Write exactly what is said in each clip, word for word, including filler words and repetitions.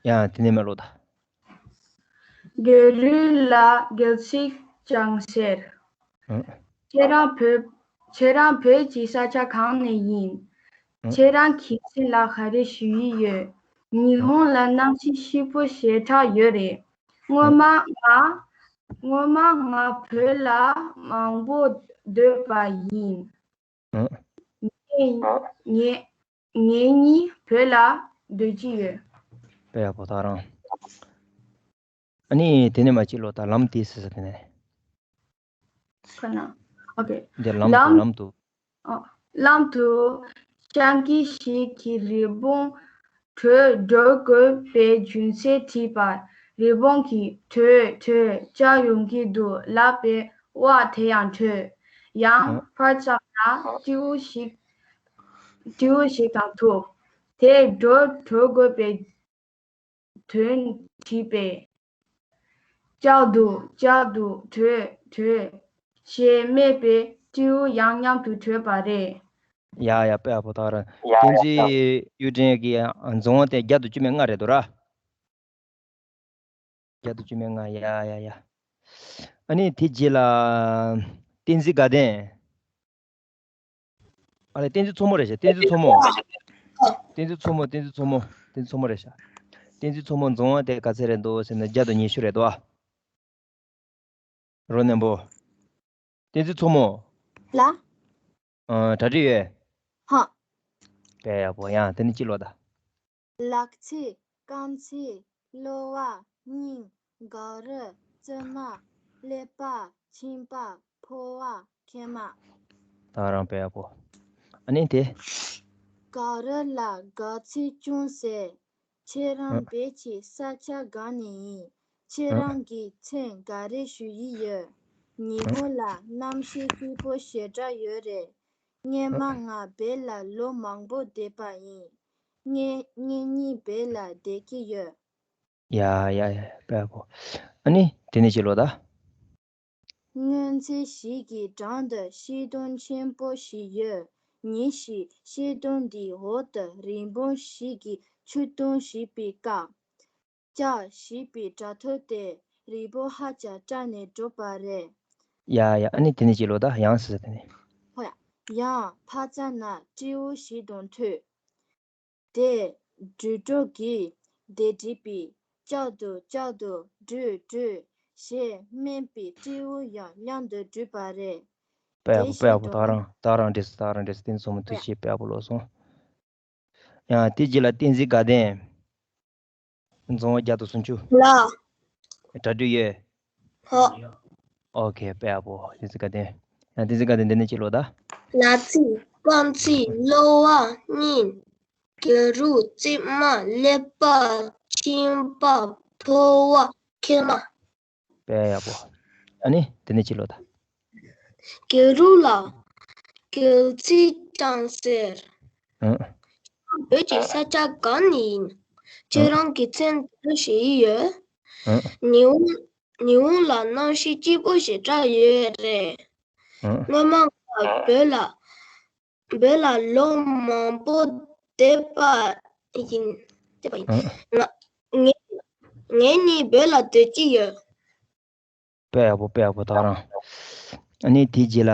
ཡ་དེ་ནས་མར་ཀློག་དང་། གུ་རུ་ལ་གུས་ཚིག་ཅང་ཟེར། ཨང་། ཁྱེད་རང་བོད། ཁྱེད་རང་བོད་ཀྱི་ས་ཆ་གང་ནས་ཡིན། ཨང་། ཁྱེད་རང་གི་མཚན་ལ་ག་རེ་ཞུ་ཡི་ཡོད། ཉི་ཧོང་ལ་གནམ་གཤིས་སྐྱིད་པོ་ཞེ་དྲག་ཡོད་རེད། སྔོན་མ་ང་། སྔོན་མ་ང་བོད་ལ་མང་པོ་སྡོད་པ་ཡིན། ཨང་། ངས་ངས་ངེད་གཉིས་བོད་ལ་སྡོད་ཀྱི་ཡོད། དཔེ་ཡག་པོ་ད་རང་། ཨ་ནི་དེ་ནས་མར་ཅིག་ཀློག་དང་། ལམ་དེ་ཟེར་ས་དེ་ནས། ཁ་ན། ཨོ་ཁེ། འདི་ལམ་དུ། ལམ། ལམ་དུ། ཨ། ལམ་དུ་སྤྱང་ཀི་ཞིག་གིས་རི་བོང་བྲོས་འགྲོ་དགོས་པའི་རྒྱུ་མཚན་དྲིས་པར། རི་བོང་གིས་བྲོས་བྲོས་བཅར་ཡོང་གི་འདུག་ལབ་པས། ཝ་དེ་ཡང་བྲོས། ཡང་ཕར་བཅར་ན་སྤྲེའུ་ཞིག་སྤྲེའུ་ཞིག་དང་ཐུག་དེས་འགྲོ་འགྲོ་དགོས་པའི་དོན་དྲིས་པས། བཅར་འདུག་བཅར་འདུག་བྲོས་བྲོས་ཞེས་སྨྲས་པས། སྤྲེའུ་ཡང་མཉམ་དུ་བྲོས་པ་རེད། ཡ་ཡ་དཔེ་ཡག་པོ་ད་རང་། ཡ་ཡ། བསྟན་འཛིན་གཡུ་སྒྲོན་གྱི་རྫོང་དེ་བརྒྱ་དང་བཅུ་མེད་ལྔ་རེད་འདུག་ར། བརྒྱ་དང་བཅུ་མེད་ལྔ། ཡ་ཡ་ཡ། ཨ་ནི་དེ་རྗེས་ལ་བསྟན་འཛིན་དགའ་ལྡན། ཨ་ལས་བསྟན་འཛིན་མཚོ་མོ་རེད་ཤག་བསྟན་འཛིན་མཚོ་མོ། བསྟན་འཛིན་མཚོ་མོ། བསྟན་འཛིན་མཚོ་མོ། བསྟན་འཛིན་མཚོ་མོ་རེད་ཤག་བསྟན་འཛིན་མཚོ་མོ་རྫོང་དེ་ག་ཚད་རེད་འདུག་ཟེར་ན་བརྒྱ་དང་ཉི་ཤུ་རེད་འདུག་ཨ། རོ་ནན་པོ། བསྟན་འཛིན་མཚོ་མོ། ལ། ཨ། གྲ་སྒྲིག་ཡོད། ཧ། དཔེ་ཡག་པོ། ཡང་དེ་ནས་ཅིག་ཀློག་དང་། ལག་ཚིགས། རྐང་ཚིགས། གློ་བ། སྙིང་། ག་རུ། རྩིབ་མ། ཀླད་པ། མཆིན་པ། ཕོ་བ། མཁལ་མ། ད་རང་དཔེ་ཡག་པོ། ཨ་ནི་དེ། ག་རུ་ལ་གུས་ཚིག་ཅུང་ཟད། ཁྱེད་རང་ཨ་བོད་ཀྱི་ས་ཆ་གང་ནས་ཡིན། ཁྱེད་ཨ་རང་གི་མཚན་ག་རེ་ཞུ་ཡི་ཡོད། ཉི་ཨ་ཧོང་ལ་གནམ་གཤིས་སྐྱིད་པོ་ཞེ་དྲག་ཡོད་རེད། སྔོན་མ་ཨ་ང་བོད་ལ་ལོ་མང་པོ་བསྡད་པ་ཡིན། ངས་ངེད་གཉིས་བོད་ལ་བསྡད་ཀྱི་ཡོད། ཡ་ཡ་ཡ། དཔེ་ཡག་པོ། ཨ་ནི་དེ་ནས་ཅིག་ཀློག་དང་། སྔོན་ཚལ་ཞིག་གི་འགྲམ་དུ་བཤད་སྒྲུང་ཆེན་པོ་ཞིག་ཡོད། ཉིན་ཞིག་བཤད་སྒྲུང་འདིའི་འོག་ཏུ་རི་བོང་ཞིག་གིས་ཆུ་འཐུང་བཞིན་པའི་སྐབས། ཅག་ཞེས་པའི་སྒྲ་ཐོས་ཏེ་རི་བོང་ཧ་ཅང་སྐྲག་ནས་བྲོས་པ་རེད། ཡ་ཡ། ཨ་ནི་དེ་ནས་ཅིག་ཀློག་དང་། ཡང་ཟེར་དེ་ནས། ཧོ་ཡ། ཡང་ཕར་བཅར་ན་སྤྲེའུ་ཞིག་དང་ཐུག་དེས་བྲོས་འགྲོ་གི་དེ་དྲིས་པས། བཅར་འདུག་བཅར་འདུག་བྲོས་བྲོས་ཞེས་སྨྲས་པས། སྤྲེའུ་ཡང་མཉམ་དུ་བྲོས་པ་རེད། དཔེ་ཡག་པོ། དེ་དཔེ་ཡག་པོ། བཞིན་ད་དུ། རང་ད་རང་འགྲིག་སོང་། ད་རང་འགྲིག་སོང་། བསྟན་འཛིན་མཚོ་མོ་ཐུགས་རྗེ་ཆེ། དཔེ་ཡག་པོ་ཀློག་སོང་། ཡང་དེ་རྗེས་ལ་བསྟན་འཛིན་དགའ་ལྡན། རྫོང་བརྒྱ་དང་སུམ་ཅུ། ལ། གྲ་སྒྲིག་ཡོད། ཧོ། ཨོ་ཁེ། དཔེ་ཡག་པོ། བསྟན་འཛིན་དགའ་ལྡན། ཡང་བསྟན་འཛིན་དགའ་ལྡན་འདི་ནས་ཅིག་ཀློག་དང་། ལག་ཚིགས། རྐང་ཚིགས། གློ་བ། སྙིང་། གུ་རུ། རྩིབ་མ། ཀླད་པ། མཆིན་པ། ཕོ་བ། མཁལ་མ། དཔེ་ཡག་པོ། ཨ་ནི་དེ་ནས་ཅིག་ཀློག་དང་། གུ་རུ་ལ་གུས་ཚིག་ཅང་ཟེར། ཨང་། བོད་ཀྱི་ས་ཆ་གང་ནས་ཡིན། ཁྱེད་རང་གི་མཚན་ག་རེ་ཞུ་ཡི་ཡོད། ཨང་། ཉི་ཧོང་ཉི་ཧོང་ལ་གནམ་གཤིས་སྐྱིད་པོ་ཞེ་དྲག་ཡོད་རེད། ཨང་། སྔོན་མ་ང་བོད་ལ་བོད་ལ་ལོ་མང་པོ་བསྡད་པ་ཡིན། བསྡད་པ་ཡིན། ཨང་། ང་ངེད་ངེད་གཉིས་བོད་ལ་སྡོད་ཀྱི་ཡོད། དཔེ་ཡག་པོ། དཔེ་ཡག་པོ་ད་རང་། ཨ་ནི་དེའི་རྗེས་ལ་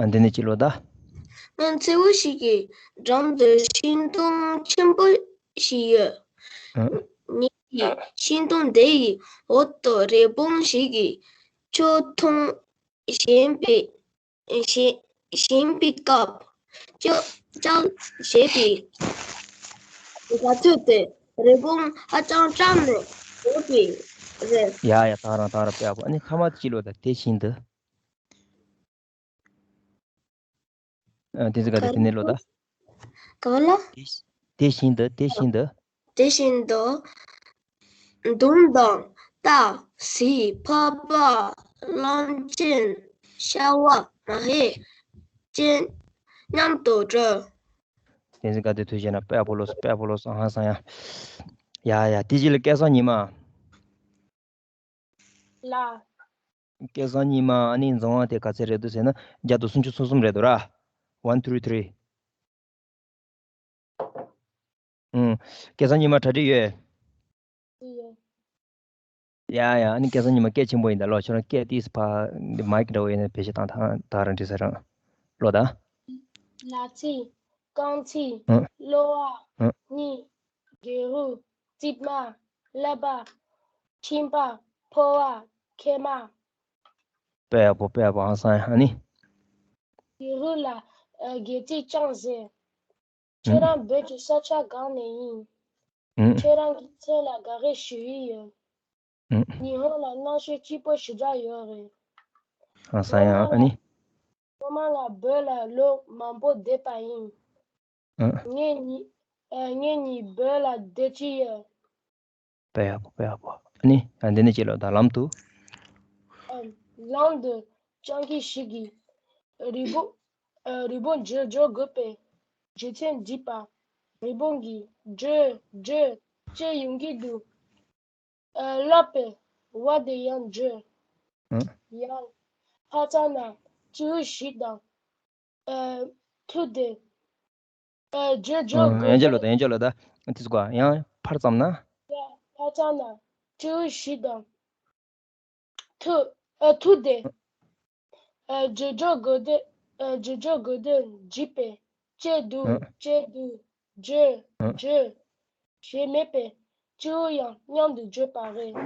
འདི་ནས་ཅིག་ཀློག་དང་། སྔོན་མཚེའུ་ཞིག་གི་འགྲམ་དུ་ཤིང་སྡོང་ཆེན་པོ་ཞིག་ཡོད། ཨང་། ཉིན་ཞིག་ཤིང་སྡོང་དེ་ཡི་འོག་ཏུ་རི་བོང་ཞིག་གིས་ཆུ་འཐུང་བཞིན་པའི་བཞིན་བཞིན་པའི་སྐབས། ཅག་ཅག་ཞེས་པའི་སྒྲ་ཐོས་ཏེ་རི་བོང་ཧ་ཅང་སྐྲག་ནས་བྲོས་པ་རེད། ཡ་ཡ། ད་རང་ད་རང་དཔེ་ཡག་པོ། ཨ་ནི་མཐའ་མ་ཅིག་ཀློག་དང་། དེ་བཞིན་དུ། ཨ། དེ་ཚོ་ག་དེ་དེ་ནས་ཀློག་དང་། ག་ལ། དེ་བཞིན་དུ། དེ་བཞིན་དུ། དེ་བཞིན་དུ། དུང་དང་རྟ། གཟིག། ཕག་པ། གླང་ཆེན། ཤ་བ། མ་ཧེ་ཅན་མཉམ་དུ་བྲོས། བསྟན་འཛིན་དགའ་ལྡན་ཐུགས་རྗེ་གནང་། དཔེ་ཡག་པོ་ཀློག་སོང་། དཔེ་ཡག་པོ་ཀློག་སོང་། ཧང་སང་ཡ། ཡ་ཡ། དེ་རྗེས་ལ་སྐལ་བཟང་ཉི་མ། ལ། སྐལ་བཟང་ཉི་མ། ཨ་ནི་རྫོང་དེ་ག་ཚད་རེད་འདུག་ཟེར་ན་བརྒྱ་དང་སུམ་ཅུ་སོ་གསུམ་རེད་འདུག་ར། One three three། ཨུམ། སྐལ་བཟང་ཉི་མ་གྲ་སྒྲིག་ཡོད། ཡ་ཡ། ཨ་ནི་སྐལ་བཟང་ཉི་མ་སྐད་ཆེན་པོ་ཡིན་ད་ལོ། ཁྱོད་རང་སྐད་ཏིས་ཕ་མའིག་འདྲ་བོ་ཡིན་ན་བེད་སྤྱོད་བཏང་ད་ད་རང་འདྲི་ས་རང་ལོ་ད། ལ་ཚིག་རྐང་ཚིག་ཨ། གློ་བ། ཨ། སྙིང་། སྒལ་རུ། རྩིབ་མ། ཀླད་པ། མཆིན་པ། ཕོ་བ། མཁལ་མ། དཔེ་ཡག་པོ་དཔེ་ཡག་པོ། ཧང་སང་ཡ། ཨ་ནི། སྒལ་རུ་ལ་ཨ་སྒལ་ཚིགས་རྐྱང་ཟེར། ཁྱེད་རང་བོད་ཀྱི་ས་ཆ་གང་ནས་ཡིན། ཁྱེད་རང་གི་མཚན་ལ་དགའ་རེ་ཞུ་ཡི་ཡོད། ཉི་ཧོང་ལ་གནམ་གཤིས་སྐྱིད་པོ་ཞེ་དྲག་ཡོད་རེད། ཨ་ས་ཡང་ཨ་ནི། སྔོན་མ་ང་བོད་ལ་ལོ་མང་པོ་བསྡད་པ་ཡིན། ཨ། ངས་ཉི་ཨ་ངས་ཉིད་བོད་ལ་བསྡད་ཀྱི་ཡོད། དཔེ་ཡག་པོ་དཔེ་ཡག་པོ། ཨ་ནི་ཡང་འདི་ནས་ཅི་ལོ་ད་ལམ་དུ། ཨ། ལམ་དུ་སྤྱང་ཀི་ཞིག་གིས་རི་བོ་ཨ་རི་བོ་འགྲོ་འགྲོ་དགོས་པའི་རྒྱུ་མཚན་དྲིས་པ། རི་བོང་གིས་འགྲོ་འགྲོ་བྱེད་ཡོང་གི་འདུག་ཨ་ལབ་པས། བ་དེ་ཡང་འགྲོ། ཨ། ཡང་ཕར་ཙམ་ན་སྤྲེའུ་ཞིག་དང་། ཨ་ཐུག་སྟེ། ཨ་འགྲོ་འགྲོ་ཨ་ཡང་དགོས་ཅི་ལོ་ད་ཡང་ཅི་ལོ་ད། དེ་ཟུག་ག་ཡང་ཕར་ཙམ་ན། ཡང་ཕར་ཙམ་ན་སྤྲེའུ་ཞིག་དང་། ཐུག་ཨ་ཐུག་སྟེ། ཨ་འགྲོ་འགྲོ་དགོས་དེ། ཨ་འགྲོ་འགྲོ་དགོས་དེ་འཇིགས་པས་བྱས་འདུག་ཨ་བྱས་འདུག་འགྲོ་ཨ་འགྲོ། ཞེས་སྨྲས་པས་སྤྲེའུ་ཡང་མཉམ་དུ་བརྗོད་པ་རེད།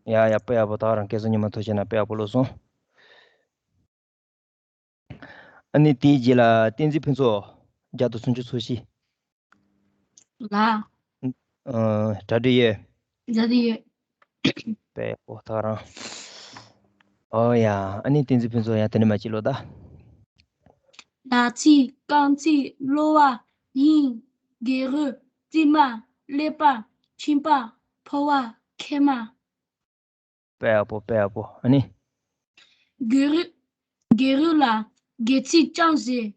ཡ་ཡ་དཔེ་ཡག་པོ། ད་རང་སྐལ་བཟང་ཉི་མ་ཐུགས་རྗེ་གནང་། དཔེ་ཡག་པོ་ལོ་སོང་། ཨ་ནི་དེའི་རྗེས་ལ་བསྟན་འཛིན་ཕུན་ཚོགས། བརྒྱ་དང་སུམ་ཅུ་སོ་བཞི། ལ། ཨ་གྲ་སྒྲིག་ཡོད། གྲ་སྒྲིག་ཡོད། དཔེ་ཡག་པོ་ད་རང་། ཨོ་ཡ། ཨ་ནི་བསྟན་འཛིན་ཕུན་ཚོགས་ཡང་དེ་ནས་མ་ཅི་ལོ་ད། ལ་ཚིགས་རྐང་ཚིགས་གློ་བ་སྙིང་། སྒལ་རུས་རྩིབ་མ་ཀླད་པ་མཆིན་པ་ཕོ་བ་མཁལ་མ། དཔེ་ཡག་པོ་དཔེ་ཡག་པོ། ཨ་ནི། སྒལ་རུས་སྒལ་རུས་ལ་སྒལ་ཚིགས་རྐྱང་ཟེར།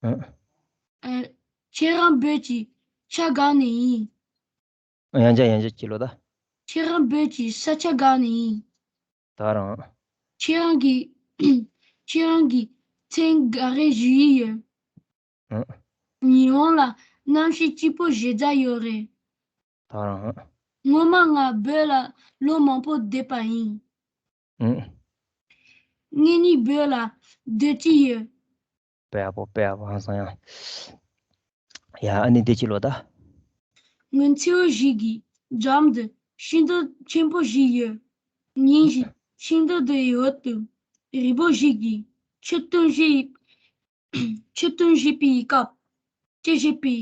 ཨ། ཨ། ཁྱེད་རང་བོད་ཀྱི་ཆ་གང་ནས་ཡིན། ཡང་བསྐྱར་ཡང་བསྐྱར་ཅི་ལོ་ད། ཁྱེད་རང་བོད་ཀྱི་ས་ཆ་གང་ནས་ཡིན། ད་རང་། ཁྱེད་རང་གི་ཁྱེད་རང་གི་མཚན་ག་རེ་ཞུ་ཡི་ཡོད། ཨ། ཉི་ཧོང་ལ་གནམ་གཤིས་སྐྱིད་པོ་ཞེ་དྲག་ཡོད་རེད། ད་རང་། སྔོན་མ་ང་བོད་ལ་ལོ་མང་པོ་བསྡད་པ་ཡིན། ཨ། ངེད་གཉིས་བོད་ལ་སྡོད་ཀྱི་ཡོད། དཔེ་ཡག་པོ་དཔེ་ཡག་པོ། ཧང་སང་ཡ། ཡ། ཨ་ནི་དེ་ཅི་ལོ་ད། སྔོན་མཚེའུ་ཞིག་གི་འགྲམ་དུ་ཤིང་སྡོང་ཆེན་པོ་ཞིག་ཡོད། ཉིན་ཞིག་ཤིང་སྡོང་དེའི་འོག་ཏུ་རི་བོང་ཞིག་གིས་ཆུ་འཐུང་བཞིན་ཆུ་འཐུང་བཞིན་པའི་སྐབས། ཆུ་བཞིན་པའི་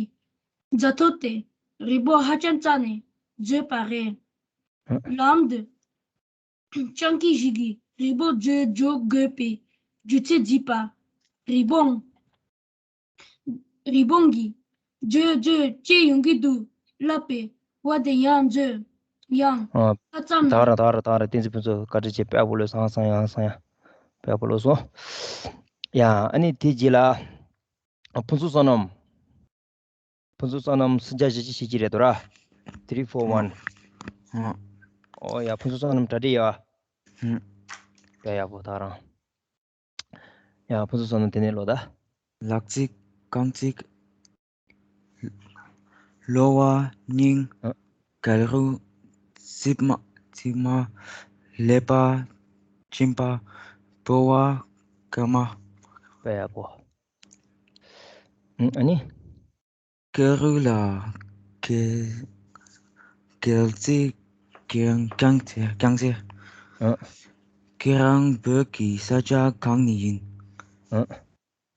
རྫ་ཐོག་སྟེང་རི་བོང་ཧ་ཅང་རྩ་ནས་འཛོལ་བ་རེད། ལམ་དུ་སྤྱང་ཀི་ཞིག་གིས་རི་བོང་འགྲོ་འགྲོ་དགོས་པའི་རྒྱུ་མཚན་དྲིས་པ། རི་བོང་། རི་བོང་གིས་འགྲོ་འགྲོ་བྱེད་ཡོང་གི་འདུག་ལབ་པས་བ་དེ་ཡང་འགྲོ། ཡང་ཨ། ཕར་ཙམ་ན། ད་ར་ད་ར་ད་ར་བསྟན་འཛིན་ཕུན་ཚོགས་བཀའ་དྲིན་ཆེ། དཔེ་ཡག་པོ་ལོས་སོང་། ཧང་སང་ཡ་ཧང་སང་ཡ། དཔེ་ཡག་པོ་ལོས་སོང་། ཡ། ཨ་ནི་དེ་རྗེས་ལ། ཨ། ཕུན་ཚོགས་བསོད་ནམས། ཕུན་ཚོགས་བསོད་ནམས་སུམ་བརྒྱ་བཞི་བཅུ་ཞེ་གཅིག་རེད་འདུག་ར། Three four one། ཨ། ཨོ་ཡ། ཕུན་ཚོགས་བསོད་ནམས་གྲ་སྒྲིག་ཡོད་ཨ། ཨ། དཔེ་ཡག་པོ་ད་རང་། ཡ། ཕུན་ཚོགས་བསོད་ནམས་དེ་ནས་ལོ་ད། ལག་ཚིགས་རྐང་ཚིགས། གློ་བ་སྙིང་། ཨ། སྒལ་རུས་རྩིབ་མ་རྩིབ་མ། ཀླད་པ་མཆིན་པ། ཕོ་བ་མཁལ་མ། དཔེ་ཡག་པོ། ཨ་ནི། སྒལ་རུས་ལ་སྒལ་སྒལ་ཚིགས་རྐྱང་རྐྱང་ཚེ་རྐྱང་ཚེ། ཨ། ཁྱེད་རང་བོད་ཀྱི་ས་ཆ་གང་ནས་ཡིན། ཨ།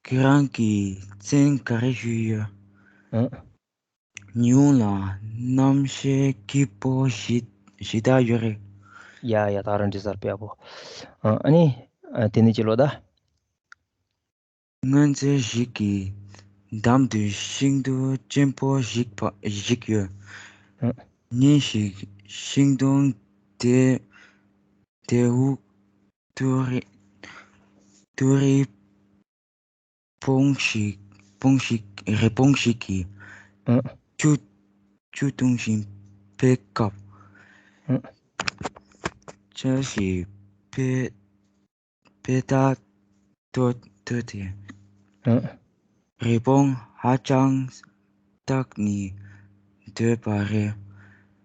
ཁྱེད་རང་གི་མཚན་ག་རེ་ཞུས་ཡོད། ཨ། ཉི་ཧོང་ལ་གནམ་གཤིས་སྐྱིད་པོ་ཞེ་ཞེ་དྲག་ཡོད་རེད། ཡ་ཡ། ད་རང་འདྲི་སར་དཔེ་ཡག་པོ། ཨ་ནི། ཨ། དེ་ནས་ཅི་ལོ་ད། སྔོན་ཚེ་ཞིག་གི་འགྲམ་དུ་ཤིང་སྡོང་ཆེན་པོ་ཞིག་པ་ཞིག་ཡོད། ཨ། ཉིན་ཞིག་ཤིང་སྡོང་དེ་དེའུ་ཏུ་རི་ཏུ་རི་བོང་ཞིག་བོང་ཞིག་རི་བོང་ཞིག་གིས་ཨ། ཆུ་ཆུ་འཐུང་བཞིན་པའི་སྐབས། ཨ། ཆར་ཞིག་བབས་པས་ད་ལྟོ་ལྟོས་ཏེ། ཨ། རི་བོང་ཧ་ཅང་སྟག་ནི་འདོད་པ་རེད།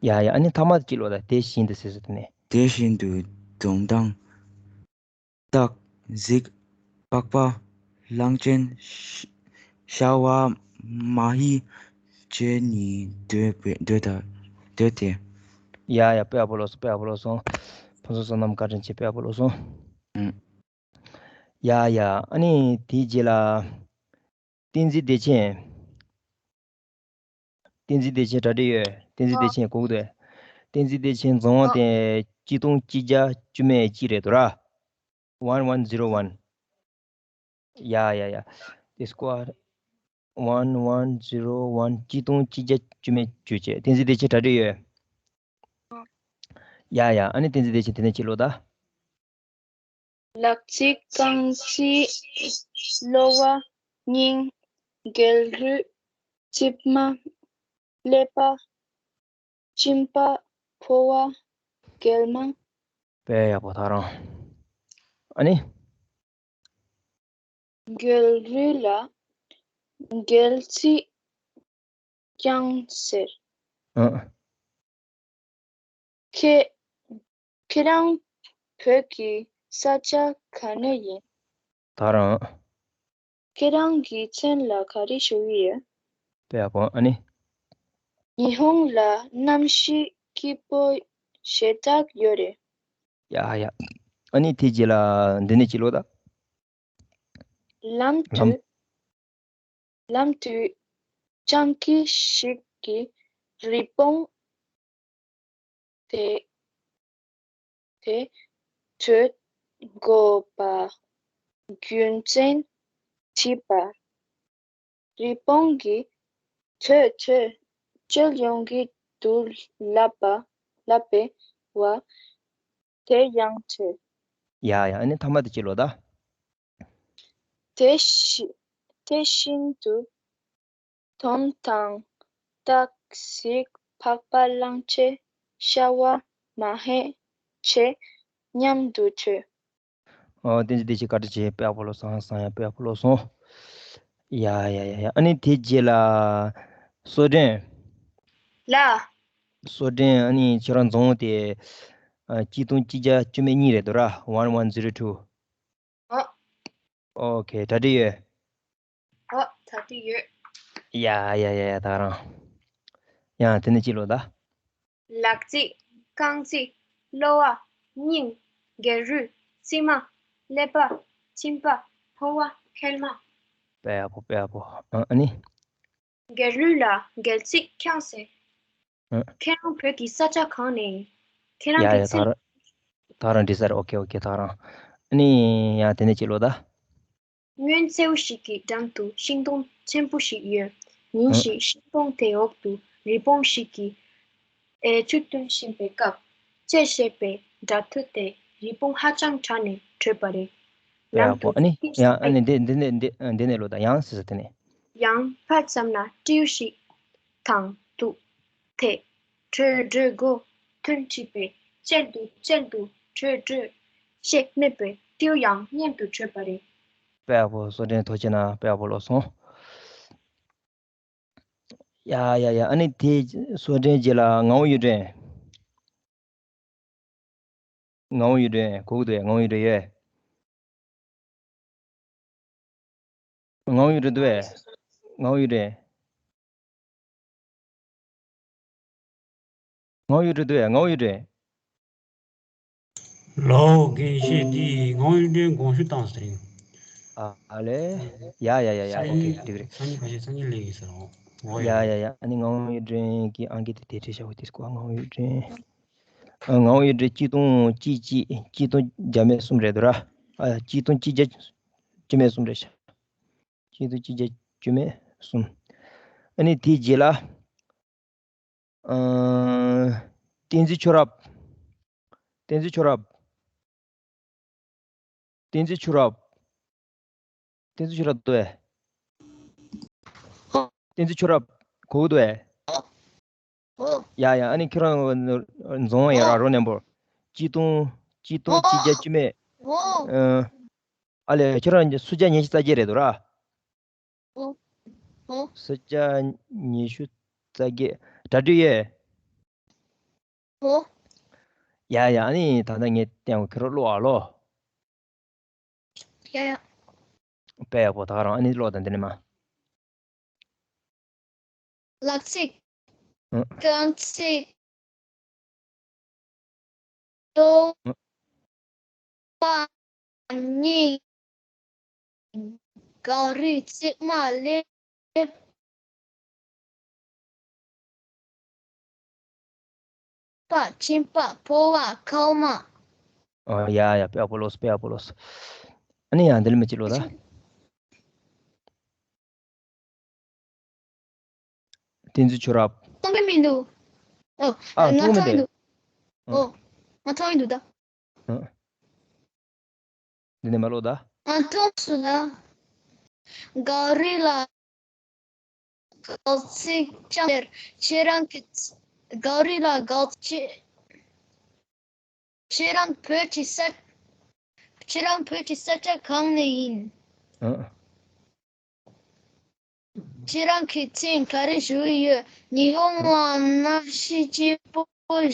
ཡ་ཡ། ཨ་ནི་ཐ་མ་གཅིག་ལོ་ད་དེ་བཞིན་དུ་ཟེར་ཟེར་དེ་ནས། དེ་བཞིན་དུ་འཛུམ་མདངས། སྟག་གཟིག་པགས་པ། གླང་ཆེན། ཤ་བ། མ་ཧེ་བཅས་ནི་འདོད་པའི་འདོད་ད་འདོད་དེ། ཡ་ཡ། དཔེ་ཡག་པོ་ལོ་སོང་། དཔེ་ཡག་པོ་ལོ་སོང་། ཕུན་ཚོགས་བསོད་ནམས་བཀའ་དྲིན་ཆེ། དཔེ་ཡག་པོ་ལོ་སོང་། ཨང་། ཡ་ཡ། ཨ་ནི་དེའི་རྗེས་ལ། བསྟན་འཛིན་བདེ་ཆེན། བསྟན་འཛིན་བདེ་ཆེན་གྲ་སྒྲིག་ཡོད། བསྟན་འཛིན་བདེ་ཆེན་གོ་གི་འདུག། བསྟན་འཛིན་བདེ་ཆེན་རྫོང་དབང་དེ་གཅིག་སྟོང་གཅིག་བརྒྱ་བཅུ་མེད་གཅིག་རེད་འདུག་ར། One one zero one། ཡ་ཡ་ཡ། This squad one one zero one། གཅིག་སྟོང་གཅིག་བརྒྱ་བཅུ་མེད་བཅུ་བྱས། བསྟན་འཛིན་བདེ་ཆེན་གྲ་སྒྲིག་ཡོད། ཡ་ཡ། ཨ་ནི་བསྟན་འཛིན་བདེ་ཆེན་དེ་ནས་གཅིག་ལོ་ད། ལག་རྩིས། རྐང་རྩིས། གློ་བ། སྙིང་། རྒྱལ་རུས། རྩིབ་མ། ཀླད་པ། གཅིན་པ། ཕོ་བ། གེལ་མ། དཔེ་ཡག་པོ་ད་རང་། ཨ་ནི། རྒྱལ་རུས་ལ་རྒྱལ་རྩིས་བསྐྱངས་ཟེར། ཨ། ཁྱེད་ཁྱེད་རང་བོད་ཀྱི་ས་ཆ་ག་ནས་ཡིན། ད་རང་། ཁྱེད་རང་གི་མཚན་ལ་ག་རེ་ཞུ་གི་ཡོད། དཔེ་ཡག་པོ། ཨ་ནི། ཉི་ཧོང་ལ་གནམ་གཤིས་སྐྱིད་པོ་ཞེ་དྲག་ཡོད་རེད། ཡ་ཡ། ཨ་ནི་དེ་རྗེས་ལ་འདི་ནས་གཅིག་ལོ་ད། ལམ་དུ། ལམ་དུ་སྤྱང་ཀི་ཞིག་གིས་རི་བོང་དེ་དེ་བྲོས་དགོས་པ་རྒྱུ་མཚན་དྲིས་པར། རི་བོང་གིས། ཐོས་ཐོས། བྲོས་ཡོང་གི་འདུག་ལབ་པ་ལབ་པའི་བར་དེ་ཡང་བྲོས། ཡ་ཡ། ཨ་ནི་མཐའ་མ་དེ་གཅིག་ལོ་ད། དེ་བཞི་དེ་བཞིན་དུ་དོམ་དང་སྟག་གཟིག་ཕག་པ་གླང་ཆེན་ཤ་བ་མ་ཧེ་བཅས་མཉམ་དུ་བྲོས། ཨོ། བསྟན་འཛིན་བདེ་ཆེན་བཀའ་དྲིན་ཆེ། དཔེ་ཡག་པོ་ལོ་སོང་། སང་ཡང་དཔེ་ཡག་པོ་ལོ་སོང་། ཡ་ཡ་ཡ་ཡ། ཨ་ནི་དེ་རྗེས་ལ་བསོད་བདེ། ལགས། བསོད་བདེ། ཨ་ནི་ཁྱེད་རང་རྫོང་དེ་ཨ་གཅིག་སྟོང་གཅིག་བརྒྱ་བཅུ་མེད་གཉིས་རེད་འདུག་ར། One one zero two། ཨོ། ཨོ་ཁེ། གྲ་སྒྲིག་ཡོད། ཨོ། གྲ་སྒྲིག་ཡོད། ཡ་ཡ་ཡ་ཡ། ད་རང་། ཡང་དེ་ནས་གཅིག་ལོ་ད། ལག་རྩིས། རྐང་རྩིས། གློ་བ། སྙིང་། རྒྱལ་རུས། རྩིབ་མ། ཀླད་པ། གཅིན་པ། ཕོ་བ། གེལ་མ། དཔེ་ཡག་པོ། དཔེ་ཡག་པོ། ཨ་ཨ་ནི། རྒྱལ་རུས་ལ་རྒྱལ་རྩིས་བསྐྱངས་ཟེར། ཨ། ཁྱེད་རང་བོད་ཀྱི་ས་ཆ་གང་ནས་ཡིན། ཁྱེད་རང་ཡ་གི་ཡ། ད་མཚན། རང་ད་རང་འདྲི་ས་རེད། ཨོ་ཁེ་ཨོ་ཁེ། ད་རང་། ཨ་ནི་ཡང་དེ་ནས་གཅིག་ལོ་ད། སྔོན་མཚེའུ་ཞིག་གི་འགྲམ་དུ་ཤིང་སྡོང་ཆེན་པོ་ཞིག་ཡོད། ཉིན་ཨ། ཞིག་ཤིང་སྡོང་དེའི་འོག་ཏུ་རི་བོང་ཞིག་གིས་ཨེ་ཆུ་འཐུང་བཞིན་པའི་སྐབས། ཅེས་བཤད་པའི་སྒྲ་ཐོས་ཏེ་རི་བོང་ཧ་ཅང་དྲག་ནས་བྲོས་པ་རེད། ཡ་ལམ་ཡ་པོ། དུ་ཨ་ནི་ཏིས་ཡང་ཨ་ནི་འདི་འདི་ནས་འདི་འདི་ནས་ལོ་ད། ཡང་ཟེར་ས་དེ་ནས། ཡང་ཕར་བསམ་ན་སྤྲེའུ་ཞིག་དང་འདུག་དེ་བྲོས་འགྲོ་དགོས་ཐོན་དྲིས་པས། བཅད་དུ་བཅད་དུ་བྲོས་བྲོས་ཞེས་སྨྲས་པས། སྤྲེའུ་ཡང་མཉམ་དུ་བྲོས་པ་རེད། དཔེ་ཡག་པོ། བསོད་བདེ། ཐུགས་རྗེ་གནང་། དཔེ་ཡག་པོ་ལོ་སོང་། ཡ་ཡ་ཡ། ཨ་ནི་དེ་བསོད་བདེ་རྗེས་ལ་ངག་དབང་གཡུ་སྒྲོན། ངག་དབང་གཡུ་སྒྲོན་གོ་གི་འདུག་ཡ། ངག་དབང་གཡུ་སྒྲོན་ཡོད། ངག་དབང་གཡུ་སྒྲོན་འདུག་གས། ངག་དབང་གཡུ་སྒྲོན། ངག་དབང་གཡུ་སྒྲོན་འདུག་གས། ངག་དབང་གཡུ་སྒྲོན། ལའོ། རྒན་ཤེས་དེས་ངག་དབང་གཡུ་སྒྲོན་དགོངས་ཞུ་བཏང་ཟེར། ཨ་ཨ་ལེ། ཡ་ཡ་ཡ་ཡ། ཨོ་ཁེ། འགྲིག་རེད། སང་ཉིན་ཁ་ཤས་སང་ཉིན་སླེབས་ཡིན་ཟེར། འོ་ཡ་ཡ། ཡ་ཡ། ཨ་ནི་ངག་དབང་གཡུ་སྒྲོན་གྱི་ཨང་ཀི་དེ་དེ་བྲིས་བཞག་གོ། དེ་སྐོར། ངག་དབང་གཡུ་སྒྲོན། ཨ། ངག་དབང་གཡུ་སྒྲོན་གཅིག་སྟོང་གཅིག་གཅིག་གཅིག་སྟོང་བརྒྱ་མེད་གསུམ་རེད་འདུག་ར། ཨ། གཅིག་སྟོང་གཅིག་བརྒྱ་བཅུ་མེད་གསུམ་རེད་ཤག་གཅིག་སྟོང་གཅིག་བརྒྱ་བཅུ་མེད་གསུམ། ཨ་ནི་དེའི་རྗེས་ལ། ཨ། བསྟན་འཛིན་ཆོས་རབ། བསྟན་འཛིན་ཆོས་རབ། བསྟན་འཛིན་ཆོས་རབ། བསྟན་འཛིན་ཆོས་རབ་འདུག་གས། བསྟན་འཛིན་ཆོས་རབ་གོ་གི་འདུག་གས། ཡ་ཡ། ཨ་ནི་ཁྱེད་རང་རྫོང་ཡ་ར་རོ་ནན་པོར། གཅིག་སྟོང་། གཅིག་སྟོང་གཅིག་བརྒྱ་བཅུ་མེད། ཨ། ཨ་ལེ། ཁྱེད་རང་སུམ་བརྒྱ་ཉི་ཤུ་རྩ་བརྒྱད་རེད་འདུག་ར། ཧོ། ཧོ། སུམ་བརྒྱ་ཉི་ཤུ་རྩ་བརྒྱད། གྲ་སྒྲིག་ཡོད། ཧོ། ཡ་ཡ། ཨ་ནི་ད་ལྟ་ངས་བསྟན་པ་ཁྱོད་རང་ཀློག་ཨ་ལོ། ཡ་ཡ། དཔེ་ཡག་པོ། ད་ག་རང་ཨ་ནི་ཀློག་དང་། འདི་ནས་མ། ལག་ཚིགས། ཨ། རྐང་ཚིགས། ལོ། ཨ། པ། སྙིང་། གངས་རི། རྩིབ་མ། ཀླད་པ། མཆིན་པ། ཕོ་བ། མཁལ་མ། ཨ། ཡ་ཡ། དཔེ་ཡག་པོ་ཀློག་སོང་། དཔེ་ཡག་པོ་ཀློག་སོང་། ཨ་ནི་ཡ། འདི་ལ་མི་གཅིག་ཀློག་ད། བསྟན་འཛིན་ཆོས་རབ། མཐོང་གི་མི་འདུག་ཨོ། ཨ། ང་མཐོང་མི་མཐོང་གི་འདུག་འདུག་ཨ། ཨོ། ང་མཐོང་གི་འདུག་ད། ཨ། འདི་ནས་མ་ཀློག་ད། ཨ། མཐོང་སོང་ད། གངས་རི་ལ་གངས་ཚིགས་ཀྱང་ཟེར། ཁྱེད་རང་གི། གངས་རི་ལ་གངས་ཚིགས། ཁྱེད་རང་བོད་ཀྱི་ས། ཁྱེད་རང་བོད་ཀྱི་ས་ཆ་གང་ནས་ཡིན། ཨ། ཁྱེད་རང་གི་མཚན་ག་རེ་ཞུ་ཡི་ཡོད། ཉི་ཧོང་ལ་གནམ་གཤིས་སྐྱིད་པོ་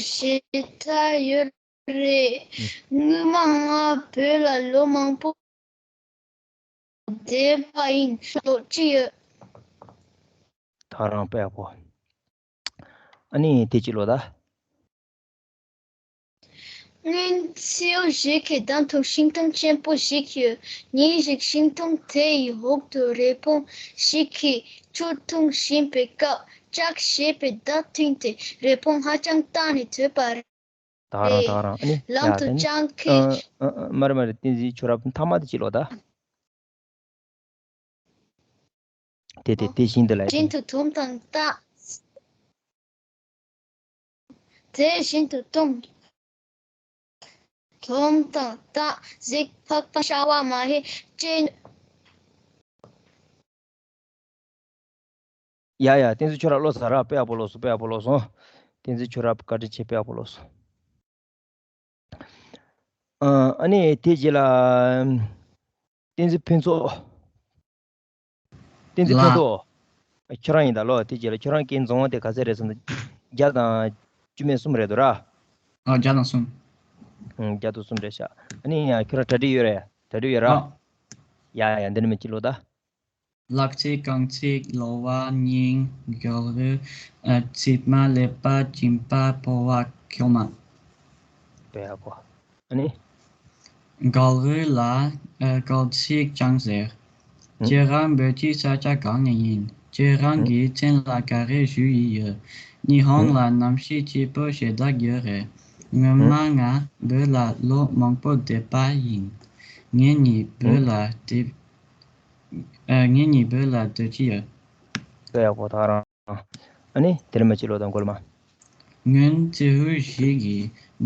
ཞེ་དྲག་ཡོད་རེད། སྔོན་མ་ང་བོད་ལ་ལོ་མང་པོ་བསྡད་པ་ཡིན། ལོ་གཅིག་ཡོད། ད་རང་དཔེ་ཡག་པོ། ཨ་ནི་དེ་གཅིག་ཀློག་ད། སྔོན་མཚེའུ་ཞིག་གི་འདམ་དུ་ཤིང་སྡོང་ཆེན་པོ་ཞིག་ཡོད། ཉིན་ཞིག་ཤིང་སྡོང་དེ་ཡི་འོག་ཏུ་རི་བོང་ཞིག་གིས་ཆུ་འཐུང་བཞིན་པའི་སྐབས། ལྕགས་ཞེས་པའི་བརྡ་ཐོས་ཏེ་རི་བོང་ཧ་ཅང་སྐྲག་ནས་བྲོས་པ་རེད། ད་རང་། ད་རང་། ཨ་ནི་ལམ་ཡ། དུ་ད་ནི། སྤྱང་ཨ། ཀི། ཨ། ཨ། མ་རེད་མ་རེད། བསྟན་འཛིན་ཆོས་རབ། མཐའ་མ་དེ་གཅིག་ཀློག་ད། དེ་དེ་དེ་བཞིན་དུ་ལ། བཞིན་དུ་དུམ་དང་རྟགས། དེ་བཞིན་དུ་དུམ། དུམ་དང་རྟགས། གཟིག། ཕག་པ། ཤ་བ། མ་ཧེ། ཅེ། ཡ་ཡ། བསྟན་འཛིན་ཆོས་རབ་ཀློག་ས་ར། དཔེ་ཡག་པོ་ཀློག་སོང་། དཔེ་ཡག་པོ་ཀློག་སོང་། བསྟན་འཛིན་ཆོས་རབ་བཀའ་དྲིན་ཆེ། དཔེ་ཡག་པོ་ཀློག་སོང་། ཨ། ཨ་ནི་དེ་རྗེས་ལ། བསྟན་འཛིན་ཕུན་ཚོགས། བསྟན་འཛིན་ལ། ཕུན་ཚོགས། ཁྱོད་རང་ཡིན་ད་ལོ། དེ་རྗེས་ལ་ཁྱོད་རང་གི་རྫོང་དེ་ག་ཚད་རེད་ཟེར་ན། བརྒྱ་དང་བཅུ་མེད་གསུམ་རེད་འདུག་ར། ཨ། བརྒྱ་དང་གསུམ། ཨང་། བརྒྱ་དང་གསུམ་རེད་ཤག་ཨ་ནི་ཡ། ཁྱོད་རང་གྲ་སྒྲིག་ཡོད་རེད། གྲ་སྒྲིག་ཡོད་ར། ཨ། ཡ་ཡ། འདི་ནས་མི་གཅིག་ཀློག་ད། ལག་ཚིགས། རྐང་ཚིགས། གློ་བ། སྙིང་། གངས་རི། ཨ། རྩིབ་མ། ཀླད་པ། མཆིན་པ། ཕོ་བ། མཁལ་མ། དཔེ་ཡག་པོ། ཨ་ནི། གངས་རི་ལ། ཨ། གངས་ཚིགས་ཀྱང་ཟེར། ཨ། ཁྱེད་རང་བོད་ཀྱི་ས་ཆ་གང་ནས་ཡིན། ཁྱེད་རང་གི་མཚན་ལ་ག་རེ་ཞུ་ཡི་ཡོད། ཉི་ཧོང་ལ་གནམ་གཤིས་སྐྱིད་པོ་ཞེ་དྲག་ཡོད་རེད། སྔོན་མ་ང་བོད་ལ་ལོ་མང་པོ་བསྡད་པ་ཡིན། ངེད་གཉིས་བོད་ལ་སྡོད། ཨ། ངེད་གཉིས་བོད་ལ་སྡོད་ཀྱི་ཡོད། དཔེ་ཡག་པོ། ད་རང་། ཨ་ནི་དེ་ནས་མི་གཅིག་ཀློག་དང་། གོ་ལ་མ། སྔོན་མཚེའུ་ཞིག་གི་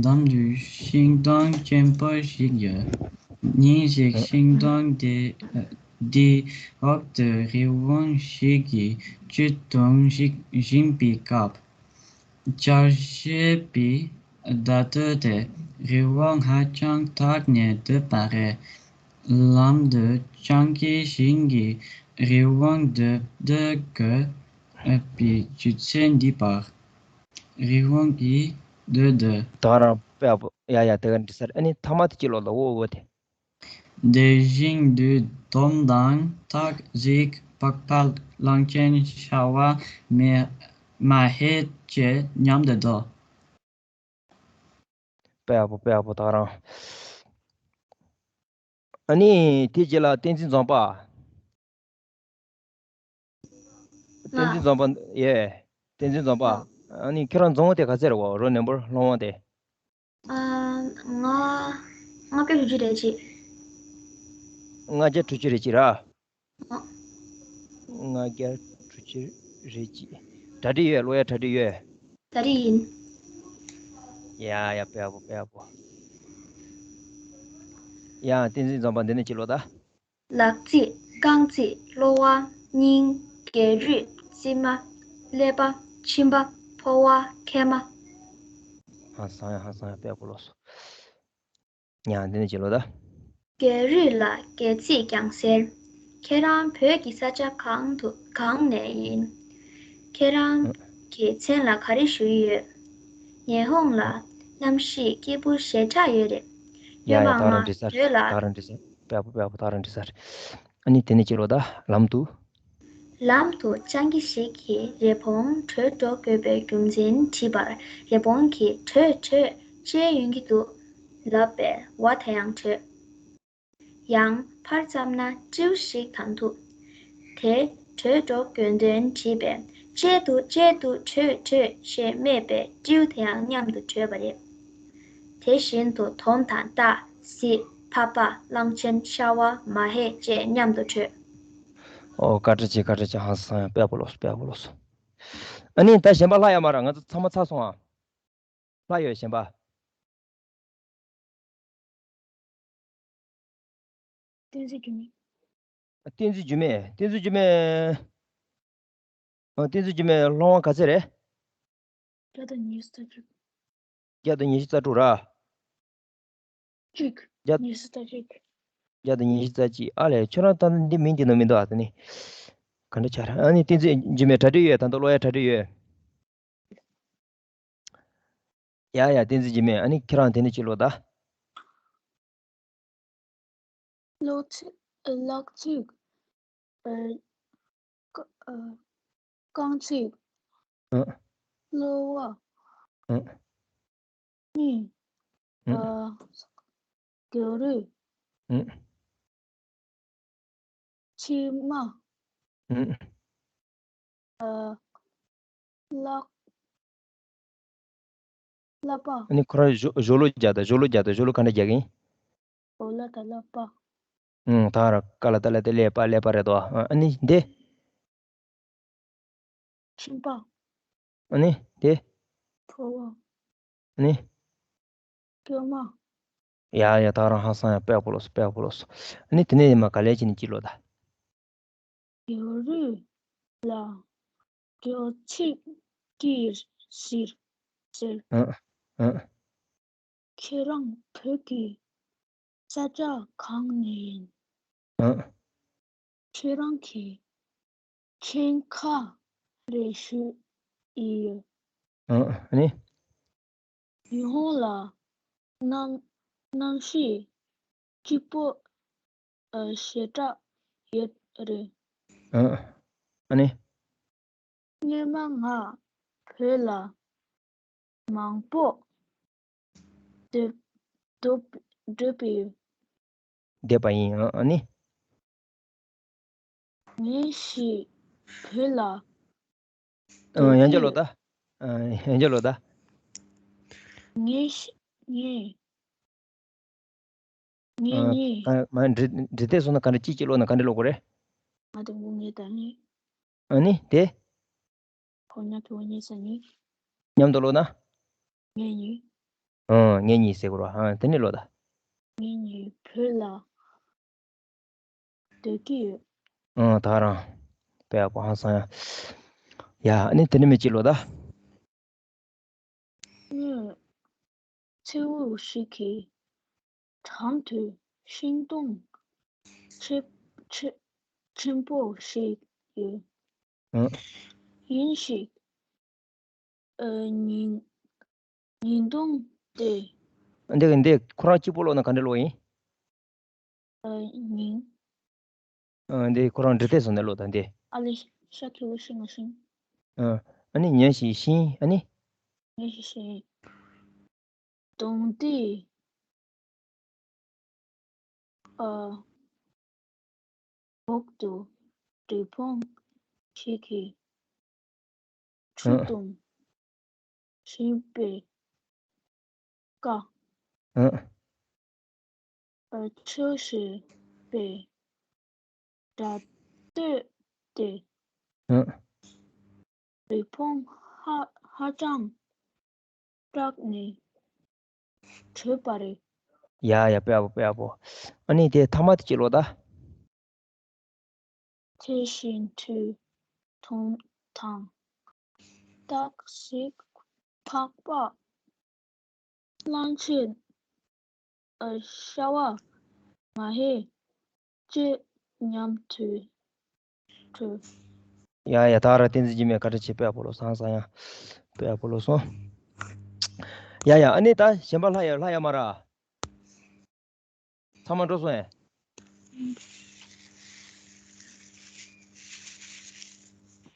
འདམ་དུ་ཤིང་སྡོང་ཆེན་པོ་ཞིག་ཡོད། ཉིན་ཞིག་ཤིང་སྡོང་དེ། དེའི་འོག་ཏུ་རི་བོང་ཞིག་གིས་ཆུ་འཐུང་བཞིན་པའི་སྐབས། ལྕགས་ཞེས་པའི་བརྡ་ཐོས་ཏེ་རི་བོང་ཧ་ཅང་སྐྲག་ནས་བྲོས་པ་རེད། ལམ་དུ་སྤྱང་ཀི་ཞིག་གིས་རི་བོང་སྡོད་སྡོད་དགོས་པའི་རྒྱུ་མཚན་འདི་པར། རི་བོང་གིས་སྡོད་སྡོད། ད་རང་དཔེ་ཡག་པོ། ཡ་ཡ། དེ་ག་འདྲི་ས་རེད། ཨ་ནི་མཐའ་མ་དེ་གཅིག་ཀློག་དང་། འོ་འོ་དེ། དེ་བཞིན་དུ་དོམ་དང་སྟག་གཟིག་པགས་པ་གླང་ཆེན་ཤ་བ་མེ་མ་ཧེ་བཅས་མཉམ་དུ་འགྲོ། དཔེ་ཡག་པོ། དཔེ་ཡག་པོ། ད་ག་རང་། ཨ་ནི་དེ་རྗེས་ལ་བསྟན་འཛིན་འཛོམས་པ། བསྟན་འཛིན་ལགས། འཛོམས་པ། ཡེ། བསྟན་འཛིན་འཛོམས་པ། ལགས། ཨ་ནི་ཁྱེད་རང་རྫོང་དེ་ག་ཚད་རེད་བ། རོལ་ནམ་བར་སློབ་དབང་དེ། ཨ། ལྔ། ལྔ་བརྒྱ་དྲུག་ཅུ་རེ་གཅིག་ལྔ་བརྒྱ་དྲུག་ཅུ་རེ་གཅིག་ར། ཨ། ལྔ་བརྒྱ་དྲུག་ཅུ་རེ་གཅིག་གྲ་སྒྲིག་ཡོད། ཀློག་ཡ་གྲ་སྒྲིག་ཡོད། གྲ་སྒྲིག་ཡིན། ཡ་ཡ། དཔེ་ཡག་པོ། དཔེ་ཡག་པོ། ཡ། བསྟན་འཛིན་འཛོམས་པ། འདི་ནས་གཅིག་ཀློག་ད། ལག་ཚིགས། རྐང་ཚིགས། གློ་བ། སྙིང་། སྒལ་རུས། རྩིབ་མ། ཀླད་པ། མཆིན་པ། ཕོ་བ། མཁལ་མ། ཧང་སང་ཡ། ཧང་སང་ཡ། དཔེ་ཡག་པོ་ཀློག་སོང་། ཡ། འདི་ནས་གཅིག་ཀློག་ད། སྒལ་རུས་ལ་སྒལ་ཚིགས་ཀྱང་ཟེར། ཁྱེད་རང་བོད་ཀྱི་ས་ཆ་གང་དུ་གང་ནས་ཡིན། ཁྱེད་རང་གི་མཚན་ལ་ག་རེ་ཞུ་ཡི་ཡོད། ཉི་ཧོང་ལ་ རྣམ་ཤེས་སྐྱེས་བུ་ཞེ་དྲག་ཡོད་རེད། ཡ་ཡ། སྨྱོན་མ་ད་རང་ང་འགྲིག་ས་རེད། བོད་ལ། ད་རང་འགྲིག་ས་རེད། དཔེ་ཡག་པོ། དཔེ་ཡག་པོ། ད་རང་འགྲིག་ས་རེད། ཨ་ནི་དེ་ནས་ཅི་ལོ་ད་ལམ་དུ། ལམ་དུ་སྤྱང་ཀི་ཞིག་གིས་རི་བོང་བྲོས་འགྲོ་དགོས་པའི་རྒྱུ་མཚན་དྲིས་པར། རི་བོང་གིས་བྲོས་བྲོས་བྱས་ཡོང་གི་འདུག་ལབ་པས་ཝ་དེ་ཡང་བྲོས། ཡང་ཕར་བརྩམས་ན་སྤྲེའུ་ཞིག་དང་ཐུག་དེ་བྲོས་འགྲོ་དགོས་དོན་དྲིས་པས། བཅད་འདུག་བཅད་འདུག་བྲོས་བྲོས་ཞེས་སྨྲས་པས་སྤྲེའུ་དེ་ཡང་མཉམ་དུ་བྲོས་པ་རེད། དེ་བཞིན་དུ་དོམ་དང་སྟག་གཟིག་ཕག་པ་གླང་ཆེན་ཤ་བ་མ་ཧེ་བཅས་མཉམ་དུ་བྲོས། ཨོ། བཀའ་དྲིན་ཆེ། བཀའ་དྲིན་ཆེ། ཧང་སང་ཡང་། དཔེ་ཡག་པོ་ལོག་སོང་། དཔེ་ཡག་པོ་ལོག་སོང་། ཨ་ནི་ད་གཞན་པ་ལྷག་ཡོད་མ་རེད། ང་ཚོ་ཚང་མ་ཚར་སོང་ཨ། ལྷག་ཡོད་གཞན་པ། བསྟན་འཛིན་འགྱུར་མེད། བསྟན་འཛིན་འགྱུར་མེད། བསྟན་འཛིན་འགྱུར་མེད། ཨ། བསྟན་འཛིན་འགྱུར་མེད་སློབ་དཔོན་ག་ཚད་རེད། བརྒྱ་དང་ཉི་ཤུ་རྩ་གཅིག་བརྒྱ་དང་ཉི་ཤུ་རྩ་དྲུག་ར། གཅིག་བརྒྱ། ཉི་ཤུ་རྩ་གཅིག་བརྒྱ་དང་ཉི་ཤུ་རྩ་གཅིག་ཨ་ལས། ཁྱོད་རང་ད་འདི་མིང་འདི་ནང་མི་འདུག་ཨ། དེ་ནི་ག་འདྲ་ཆགས་རེད། ཨ་ནི་བསྟན་འཛིན་འགྱུར་མེད་གྲ་སྒྲིག་ཡོད། ད་ལྟ་ཀློག་ཡ་གྲ་སྒྲིག་ཡོད། ཡ་ཡ། བསྟན་འཛིན་འགྱུར་མེད། ཨ་ནི་ཁྱེད་རང་དེ་ནས་ཅི་ལོ་ད། གློག་ཚིག་གློག་ཚིག་ཨ། ཀ- ཨ། རྐང་ཚིག་ཨ། གློ་བ་ཨ། སྙིང་ཨ། ཨ། རྒྱུ་རུས་ཨ། མཆིལ་མ་ཨ། ཨ། ལག་ཀླད་པ། ཨ་ནི་ཁོ་རང་ཞོ- ཞོ་ལོ་རྒྱག་དང་། ཞོ་ལོ་རྒྱག་དང་། ཞོ་ལོ་ག་འདྲ་རྒྱག་གིན། ཞོ་ལོ་དང་ཀླད་པ། ཨུང་། ད་ར་ཀ་ལ་ཏ་ལ་ཏི་ཀླད་པ། ཀླད་པ་རེད་དོ། ཨ་ནི་འདི། མཆིན་པ། ཨ་ནི་འདི། ཕོ་བ། ཨ་ནི། སྐྱོ་མ། ཡ་ཡ། ད་རང་ཧང་སང་ཡ། དཔེ་ཡག་པོ་ལོག་སོང་། དཔེ་ཡག་པོ་ལོག་སོང་། ཨ་ནི་དེ་ནས་ཡིན་མ་ག་ལས་ཅི་ནི་ཅི་ལོ་ད། རྒྱུ་རུས་ལ་རྒྱུ་ཚིག་གིས་ཟེར་ཟེར། ཨ་ཨ། ཁྱེད་རང་བོད་ཀྱི་ས་ཆ་གང་ནས་ཡིན། ཨ། ཁྱེད་རང་གི་མཆན་ཁ་རེ་ཞུ་ཡི་ཡོད། ཨ་ནི། ཉི་ཧོང་ལ་གནམ- གནམ་གཤིས་སྐྱིད་པོ་ཨ་ཞེ་དྲག་ཡོད་རེད། ཨ་ནི། སྔོན་མ་ང་བོད་ལ་མང་པོ་སྡོད- སྡོད- སྡོད་པའི- བསྡད་པ་ཡིན། ཨ་ནི། ངེད་གཉིས་བོད་ལ་ཨ། ཡང་བསྐྱར་ལོ་ད། ཨ། ཡང་བསྐྱར་ལོ་ད། ངེད་གཉིས། ངེད་གཉིས། ཨ། མ་འདྲི- འདྲི་དེ་སོང་ན་ག་འདྲ། གཅིག་གཅིག་ཀློག་ན་ག་འདྲ་ཀློག་དགོས་རེད། ང་དང་པོ་ངེད་དང་ངེད། ཨ་ནི་དེ། ཁོ་ཉག་གི་བ་ཉེ་ས་ཉེ། མཉམ་དུ་ཀློག་ན། ངེད་གཉིས། ཨ། ངེད་གཉིས་ཟེར་དགོས་རེད། ཨ། དེ་ནས་ཀློག་ད། ངེད་གཉིས་བོད་ལ་སྡོད་ཀྱི་ཡོད། ཨ། ད་རང་དཔེ་ཡག་པོ་ཧང་སང་ཡ། ཡ། ཨ་ནི་དེ་ནས་མི་གཅིག་ཀློག་ད། སྔོན་མཚེའུ་ཞིག་གི་འགྲམ་དུ་ཤིང་སྡོང་ཆེ- ཆེ- ཆེན་པོ་ཞིག་ཡོད། ཨ། ཡིན་ཞིག་ཨ། ཉིན- ཉིན་སྟོང་དེ། འདི་འདི་ཁོ་རང་གཅིག་པོ་ཀློག་ན་ག་འདྲ་ཀློག་ཡིན། ཨ། ཉིན། ཨ། འདི་ཁོ་རང་འབྲི་དེབ་བཟོ་ནས་ཀློག་དང་འདི། ཨ་ལེ་ཤ་ཁྱི་བོ་ཤིང་ང་ཤིང་། ཨ། ཨ་ནི་ཉིན་ཞིག་ཤིང་། ཨ་ནི། ཉིན་ཞིག་ཤིང་། སྡོང་དེ། ཨ། འོག་ཏུ་རི་བོང་ཞིག་གིས་ཆུ་ཨ། འཐུང་བཞིན་པའི་ཀ་ཨ། ཨ། ཆུ་ཞེས་པའི་སྒྲ་ཐོས་ཏེ། ཨ། རི་བོང་ཧ- ཧ་ཅང་སྐྲག་ནས་བྲོས་པ་རེད། ཡ་ཡ། དཔེ་ཡག་པོ། དཔེ་ཡག་པོ། ཨ་ནི་དེ་ཐ་མ་དེ་གཅིག་ཀློག་ད། དེ་བཞིན་དུ་དོམ་དང་སྟག་གཟིག་ཕག་པ་གླང་ཆེན། ཨ། ཤ་བ་མ་ཧེ་བཅས་མཉམ་དུ་བྲོས། ཡ་ཡ། ད་ར་བསྟན་འཛིན་འཇིགས་མེད་བཀའ་དྲིན་ཆེ། དཔེ་ཡག་པོ་ཀློག་སོང་། ཧང་སང་ཡ། དཔེ་ཡག་པོ་ཀློག་སོང་། ཡ་ཡ། ཨ་ནི་ད་གཞན་པ་ལྷག་ཡོད་ལྷག་ཡོད་མ་ར། ཚང་མ་འགྲོ་སོང་ཨེ།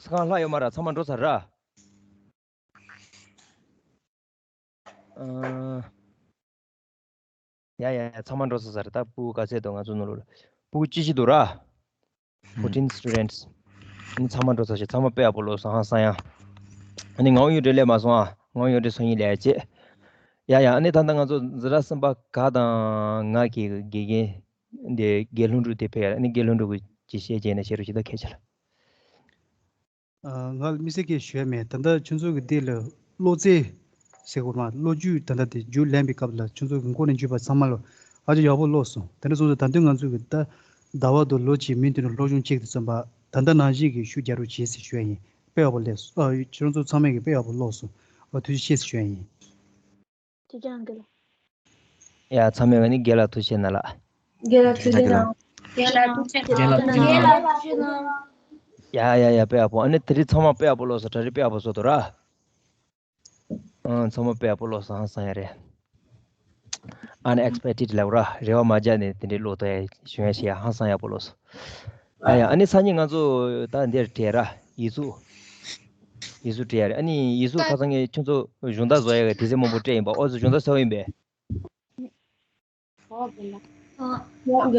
ས་ཁང་ལྷག་ཡོད་མ་ར། ཚང་མ་འགྲོ་ཚར་ར། ཨ། ཡ་ཡ་ཡ། ཚང་མ་འགྲོ་ཚར་ཚར། ད་ཕྲུ་གུ་ག་ཚད་འདུག་ང་ཚོ་ནང་ལོགས་ལ་ཕྲུ་གུ་བཅུ་བཞི་འདུག་ར། ཕོར་ཊིན་སི་ཊུ་ཌེན་ཊི་སི། ཨ་ནི་ཚང་མ་འགྲོ་ཚར་ཤག་ཚང་མ་དཔེ་ཡག་པོ་ཀློག་སོང་། ཧང་སང་ཡ། ཨ་ནི་ངག་དབང་གཡུ་སྒྲོན་སླེབས་མ་སོང་ཨ། ངག་དབང་གཡུ་སྒྲོན་སང་ཉིན་སླེབས་བྱས། ཡ་ཡ། ཨ་ནི་ད་ལྟ་ང་ཚོ་འཛིན་གྲྭ་གསུམ་པ་ག་དང་ང་གི་དགེ་རྒན་དེ་དགེ་ལྷུན་གྲུབ་དེ་ཕེབས་ཡ། ཨ་ནི་དགེ་ལྷུན་གྲུབ་ཀྱིས་ཅིག་བཤད་རྗེས་ནས་བཤད་རོགས་བྱེད། ད་ཁྱེད་ཅག་ལ། ང་ལ་དམིགས་བསལ་གྱི་ཞུ་ཡ་མེད། ད་ལྟ་ཁྱོད་ཚོ་གི་འདི་ལ་བློ་རྩེ་ཟེར་དགོས་མ། བློ་རྒྱུགས། ད་ལྟ་དེ་རྒྱུགས་ལེན་པའི་སྐབས་ལ་ཁྱོད་ཚོ་གི་མགོ་ནས་མཇུག་བར་ཚང་མ་ལ་ཧ་ཅང་ཡག་པོ་ཀློག་སོང་། དེ་འདྲ་སོང་ཙང་ད་དུང་ང་ཚོ་གི་ད་ཟླ་བ་དང་ལོ་གཅིག་མི་མཐུན་ནས་སློབ་སྦྱོང་གཅིག་དང་མཚུངས་པ་ད་ལྟ་ནང་བཞིན་གྱི་ཤུགས་རྒྱག་རོགས་བྱེད་ཟེར་ཞུ་ཡ་ཡིན། དཔེ་ཡག་པོ་ཀློག་སོང་། ཨ། ཁྱོད་ཚོ་ཚང་མས་གི་དཔེ་ཡག་པོ་ཀློག་སོང་། ཨ། ཐུགས་རྗེ་ཆེ་ཟེར་ཞུ་ཡ་ཡིན། ཐུགས་རྗེ་གནང་། ཡ། ཚང་མས་ཨ་ནི་རྒན་ལགས་ཐུགས་རྗེ་གནང་ལགས། རྒན་ལགས་ཐུགས་རྗེ་གནང་། རྒན་ལགས་ཐུགས་རྗེ་གནང་། རྒན་ལགས་ཐུགས་རྗེ་གནང་། ཡ་ཡ་ཡ། དཔེ་ཡག་པོ། ཨ་ནི་དེ་རིང་ཚང་མ་དཔེ་ཡག་པོ་ཀློག་སོང་། གྲ་སྒྲིག་དཔེ་ཡག་པོ་བཟོ་འདུག་ར། ཨང་། ཚང་མ་དཔེ་ཡག་པོ་ཀློག་སོང་། ཧང་སང་ཡ་རེད། Unexpected ལབ་ར། རེ་བ་མ་བརྒྱབ་ནས་དེ་འདྲའི་ཀློག་ཐུབ་ཡ་བྱུང་ཡ་ཞིག་ཡ། ཧང་སང་ཡག་པོ་ཀློག་སོང་། ཨ་ཡ། ཨ་ནི་སང་ཉིན་ང་ཚོ་ད་འདིར་བྲིས་ར། ཡིག་གཟུགས། ཡིག་གཟུགས་བྲིས་ཡ་རེད། ཨ་ནི་ཡིག་གཟུགས་ཁ་སང་ངས་ཁྱོད་ཚོ་གཞུང་བརྡ་བཟོ་ཡ་གི་དུས་ཚོད་མང་པོ་སྤྲད་ཡིན་པ། ཨོ་ཙི་གཞུང་བརྡ་བཟོ་ཡིན་པས།